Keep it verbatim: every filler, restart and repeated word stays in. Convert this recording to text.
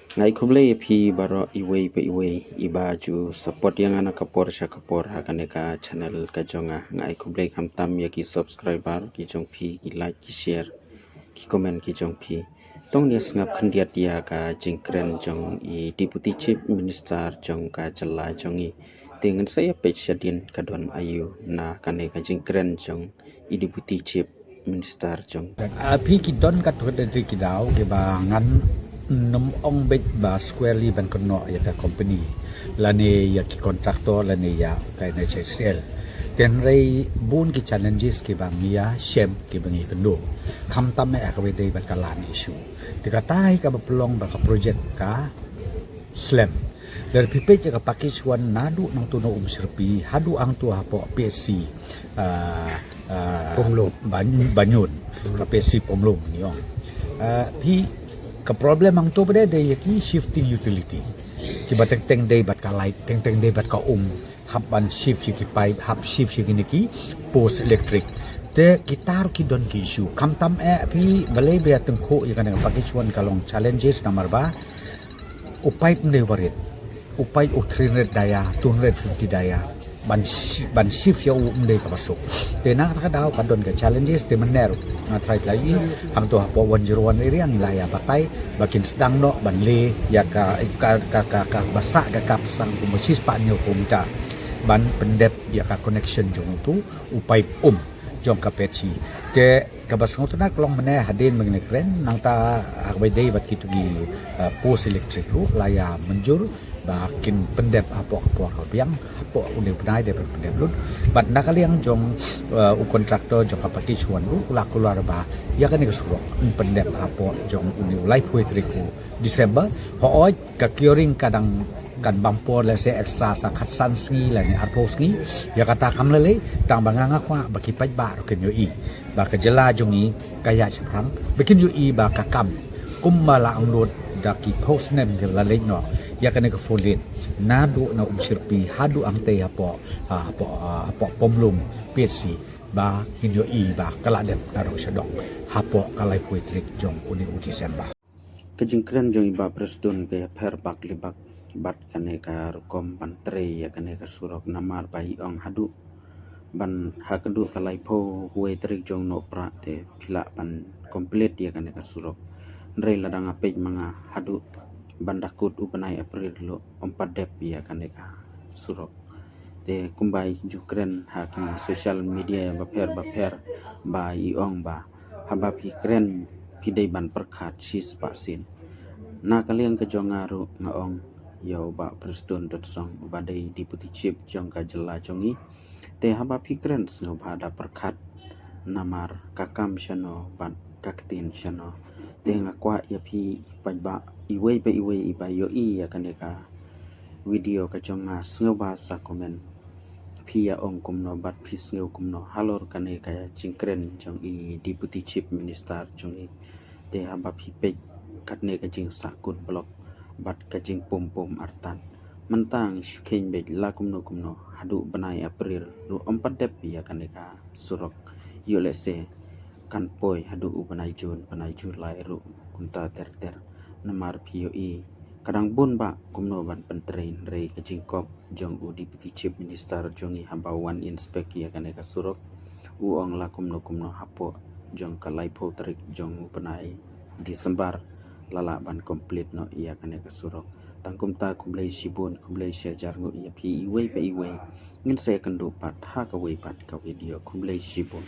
Nga ai khublei ïa phi baroh iwei pa iwei iba ju support ïa nga na ka por sha ka por ha kane ka channel ka jong nga. Nga ai khublei khamtam ïa ki subscriber ki jong phi, ki like, ki share, ki comment ki jong phi. Tang ïa sngap khyndiat ïa ka jingkren jong i Deputy Chief Minister jong ka jylla jong i. Te ngan sa ïa peit shadien ka don aïu na kane ka jingkren jong i Deputy Chief Minister jong. Ah, phi ki don katto katne ki daw kiba ngan nym ong beit ba squarely ban kynnoh ïa ka company lane ïa ki contractor lane ïa ka NHIDCL. Te hynrei bun ki challenges kiba ngi ïa shem kiba ngi kynduh. Khamtam eh kaba dei bad ka land issue. Te kata hi kaba pynlong ba ka project ka slem. Lada phi peit ïa ka package one naduh nangto na Umshyrpi haduh hangto hapoh PHC, ah, ah, Pomlum. Ban-, Banyun, ka PHC Pomlum ngi ong. Ah, phi ka problem hangto ba dei dei ïa ki shifting utility. Kiba teng teng dei bad ka light, teng teng dei bad ka um. Hap ban shift ïa ki pipe, hap shift ïa kine ki post electric. Te kita ruh ki don ki issue. Khamtam eh phi balei ba ïa tyngkhuh ïa kane ka package one ka long challenges namar ba u pipe ym dei uba rit. U pipe u three hundred dia, two hundred fifty dia. Ban shi-, ban shift ïa u ym dei kaba suk. Te na kata ka daw ka don ka challenges te mynne ruh nga tharai phi la ïohi hangto hapoh one zero one area ngi la ïa batai ba kin sdang noh ban leh ïa ka, ka, ka, ka, kaba sah ka kap sang kumba shispah hynñiew kilometer ban pyndep ïa ka connection jong uto u pipe um jong ka PHC. Te kaba sngewtynnat ka long mynne hadien ba ngi kren nangta ha kaba dei bad kito ki, eh, post electric ruh la ïa mynjur ba kin pyndep hapoh ka por ka biang, hapoh une u bnai dei ban pyndep lut. Bad na ka liang jong, eh, u contractor jong ka package one ruh u la kular ba ïa kane ka surok yn pyndep hapoh jong une u laiphew tarik u December. Hooid ka curing ka dang kan bam por lehse extra sa khatsan sngi lane arphew sngi. Ïa kata kam lei lei tang ba nga nga kwah ba ki paidbah ruh kin ïohi ba ka jylla jong ngi ka ïaid shaphrang, ba kin ïohi ba ka kam kumba la angnud da ki phew snem ki la leit noh ïa kane ka four lane naduh na Umshyrpi haduh hangtei hapoh, ha, hapoh, ha, hapoh Pomlum PHC, ba kin ïohi ba ka la dep naduh sha dong hapoh ka laiphew tarik jong une u December. Ka jingkren jong i Bah Prestone ka ïapher bak li bak bad kane ka rukom ban trei ïa kane ka surok namar ba i ong haduh ban ha kaduh ka laiphew wei tarik jong Nohprah te phi lah ban complete ïa kane ka surok. Hynrei lada nga peit ma nga haduh ban da kut u bnai April ruh ym pat dep ïa kane ka surok. Te kumba i ju kren ha ki social media bapher bapher ba i ong ba haba phi kren phi dei ban pyrkhat shispah sien. Na ka liang ka jong nga ruh nga ong ïa u Bah Prestone Tynsong uba dei Deputy Chief jong ka jylla jong ngi. Te haba phi kren sngewbha da pyrkhat namar ka kam shano bad ka ktien shano. Te nga kwah ïa phi paidbah iwei pa iwei iba ïohi ïa kane ka video ka jong nga sngewbha sa comment. Phi ïa ong kumno bad phi sngew kumno halor kane ka jingkren jong i Deputy Chief Minister jong i. Te haba phi peit katne ka jingsahkut block bad ka jingpum pum artat. Mynta ngi shu kheiñ beit la kumno kumno haduh bnai April ruh ym pat dep ïa kane ka surok. Ïoh lehse kan poi haduh u bnai June, bnai July ruh kumta ter ter. Namar phi ïohi ka dang bun bah kumno ban pyntrei, hynrei ka jingkop jong u Deputy Chief Minister jong i haba wan inspect ïa kane ka surok u ong la kumno kumno hapoh jong ka laiphew tarik jong u bnai December la lah ban complete noh ïa kane ka surok. Tang kumta khublei shibun, khublei shihajar nguh ïa phi iwei pa iwei. Ngin sa ïakynduh pat ha kawei pat ka video. Khublei shibun.